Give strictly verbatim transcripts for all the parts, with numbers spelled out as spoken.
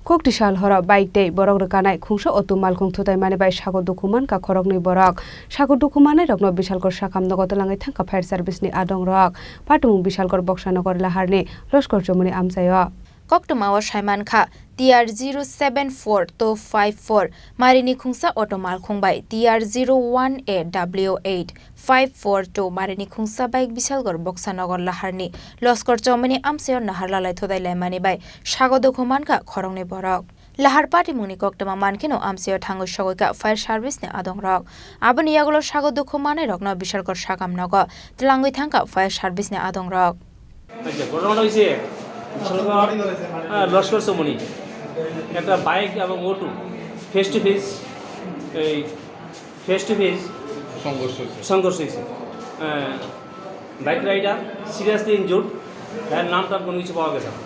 Kokti sal horo bike tei borok rwkanai khungsa auto malkhung thutaimani bai sago dukhu mankha khoroknwi borok. Sago dukhu mannairokno Bisalkor sakam nogo twlangwi thangkha fire service ni adongrok. Patimung Bisalkor Boksa Nogor Laharni Loskor Chomoni amchaio. Koktwmao saimankha, T R zero seven four two five four marini khungsa auto malkhung bai T R zero one A W eight five four two marini khungsa bike Bisalkor Boksa Nogor Laharni Loskor Chomoni amchaio naharlalai thudai laimani bai sago dukhu mankha khoroknwi borok. Lahar patimungni koktwma mankheno amchaio thangwi sogwikha fire service ni adongrok. Aboni yagulo sago dukhu mannairokno Bisalkor sakam nogo twlangwi thangkha fire service ni adongrok. আচ্ছা, ঘটনাটা হয়েছে, বিশালগড়, হ্যাঁ, লস্কর চৌমুহনী একটা বাইক এবং auto face to face, এই face to face সংঘর্ষ হয়েছে। সংঘর্ষ হয়েছে। হ্যাঁ, বাইক রাইডার সিরিয়াসলি ইনজুর্ড, এর নাম টাম কোনো কিছু পাওয়া গেছে না।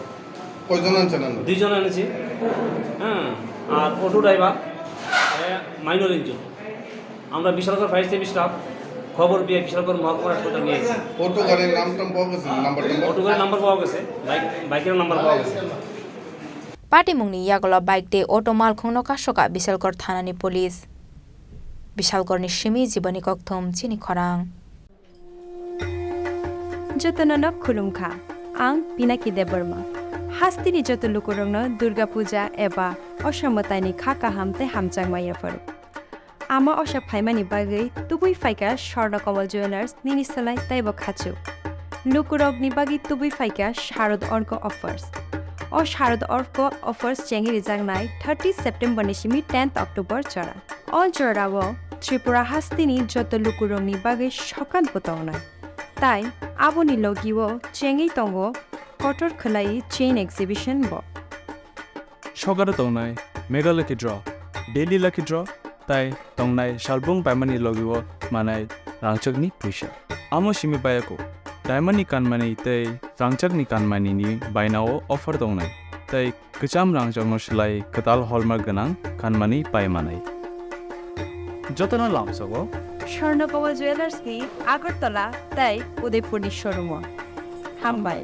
কয়জন আনছেন আমরা? দুইজন আনছি, হ্যাঁ, আর অটো ড্রাইভার, এ, মাইনর ইনজুর্ড। আমরা বিশালগড় ফায়ার সার্ভিস স্টাফ খবর পেয়ে বিশালগড় মহকুমা হাসপাতালে নিয়ে এসেছি। অটো গাড়ির নাম টাম পাওয়া গেছে? নাম্বার টাম্বার? অটো গাড়ির নাম্বার পাওয়া গেছে, বাইক, বাইকের নাম্বার পাওয়া গেছে। Patimungni yagulo bike tei auto malkhungno kasoka Bisalkor thanani police. Bisalkorni simi Jiboni Kokthum chini khorang. Jotono no khulumkha. Ang Pinaki Debbarma. Hasteni joto lukurokno Durga Puja eba Osa Mwtaini kha kaham tei hamjakma yapharo. Ama Osa phaimani bagwi tubui phaikha Swarna Kamal Jewellers nini slai teibo khachuk. Lukurokni bagwi tubui phaikha Sharad Orko Offers. O Sharad Orko Offers chengwi rijaknai thirty September ni simi tenth October jora. O jorao Tripura hasteni joto lukurokni bagwi sokat bo tongnai. Tai aboni logio chengwi tongo kotor khwlai chain exhibition bo. Sokaro tongnai Mega Lucky Draw, Daily Lucky Draw, tai tongnai salbung paimani logio manai rangchakni puisa. Amo simi bayako, diamond ni kanmani tei rangchakni kanmani ni bainao offer tongnai, tei kwcham rangchakno swlai kwtal hallmark gwnang kanmani pai manai. Jotono lamsogo Swarna Kamal Jewellers ni Agartala tei Udaipur ni showroom o. Hambai.